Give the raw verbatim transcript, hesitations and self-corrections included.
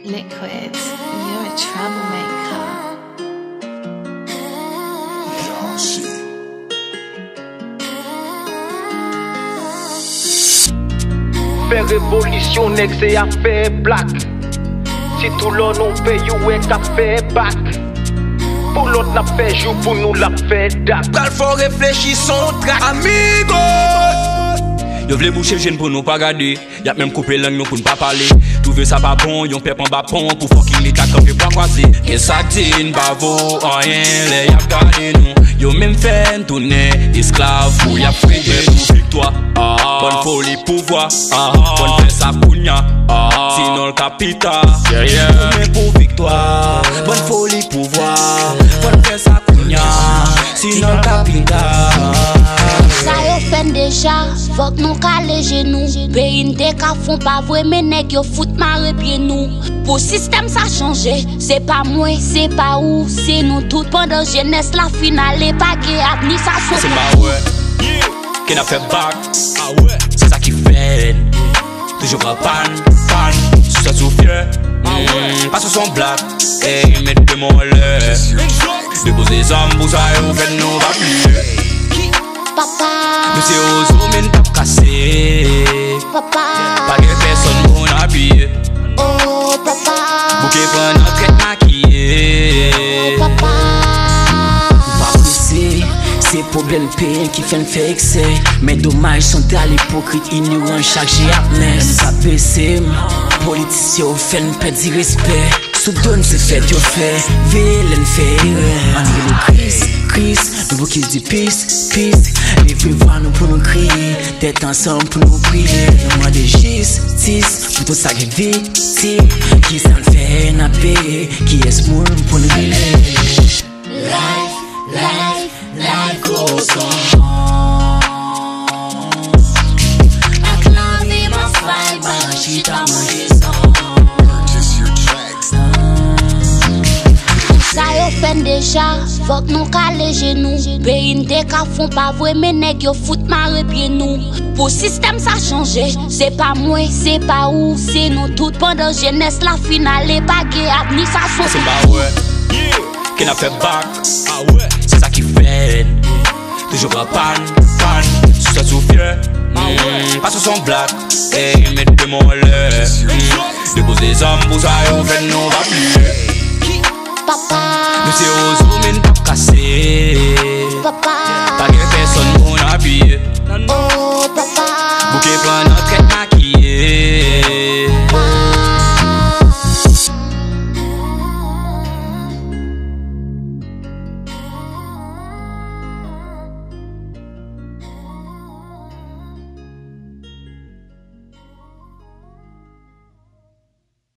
Liquid, you're a troublemaker. Fè revolisyon, nèg, se afè blak. Sitou lè w nan yon peyi w wè k ap fè bak. Pou lòt n ap fè jou, pou nou l ap fè dat. Pral fè w reflechi, s on trak. Amigo! Yo vle bouche je n pou nou pa gade. Y ap menm koupe lang nou pou n pa pale. Twouve sa pa bon, yon pèp anba pon pou fucking leta kanpe bra kwaze. Gen sa k di n pa vo anyen lè y ap gade nou. Yo menm fè n tounen esklav pou y ap frede nou. Viktwa, ah, bann foli pouvwa, ah, bann fè sa kounya, ah, sinon l ka pi ta. Yo men pou viktwa, bann foli pouvwa, bann fè sa kounya, sinon l ka pi ta. Sa yo fè n deja, fòk nou kale je nou. Peyi n te ka fon pa vre, men nèg yo fout mare pye nou. Pou sistèm sa chanje, se pa mwen, se pa ou, se nou tout. Pandan jenès la fin ale, pa gen administrasyon. Se m pa wè, yeah, ke n ap fè bak. Ah wè, se sa ki fè n toujou pran pàn, pàn. Sou sa sou fyè, mm, pa sou son blak. Ey, met de men anlè. Depoze zam pou sa yo fè n, nou pa pliye. Papa, Nou se ozo men n p ap kase. papa, Pa gen pèsonn pou n apiye. oh papa, Bouke pran nan trèt makiye. papa. Pa prese, se pwoblèm peyi ki fè n fè eksè. Men domaj, santral ipokrit, inyoran, chak je ap mès. Sa blese m, politisyen yo fè n pèdi respè. Sou do n se fèt yo fè, veye lè n fè erè. Ann rele Kris, Kris, nou pou Kris di pis, pis. Leve vwa nou pou nou kriye, tèt ansanm pou nou priye. Nou mande jistis pou tout sa ki viktim. Kisa n fè n ap peye, kiyès moun pou n rele? Life, life, life goes on. Ak lavi m ap fay, pa chita manje san. Pou sa yo fè n deja, fòk nou kale je nou. Peyi n te ka fon pa vre, men nèg yo fout mare pye nou. Pou sistèm sa chanje, se pa mwen, se pa ou, se nou tout. Pandan jenès la fin ale, pa gen administrasyon. Se m pa wè, yeah, ke n ap fè bak. Ah wè, se sa ki fè n toujou pran pàn, pàn. Sou sa sou fyè, mm, pa sou son blak. Ey, met de men anlè. Mm, depoze zam pou sa yo fè n, nou pa pliye. Papa, Nou se ozo men n p ap kase. papa, Pa gen pèsonn pou n apiye. oh papa, Bouke pran nan trèt makiye.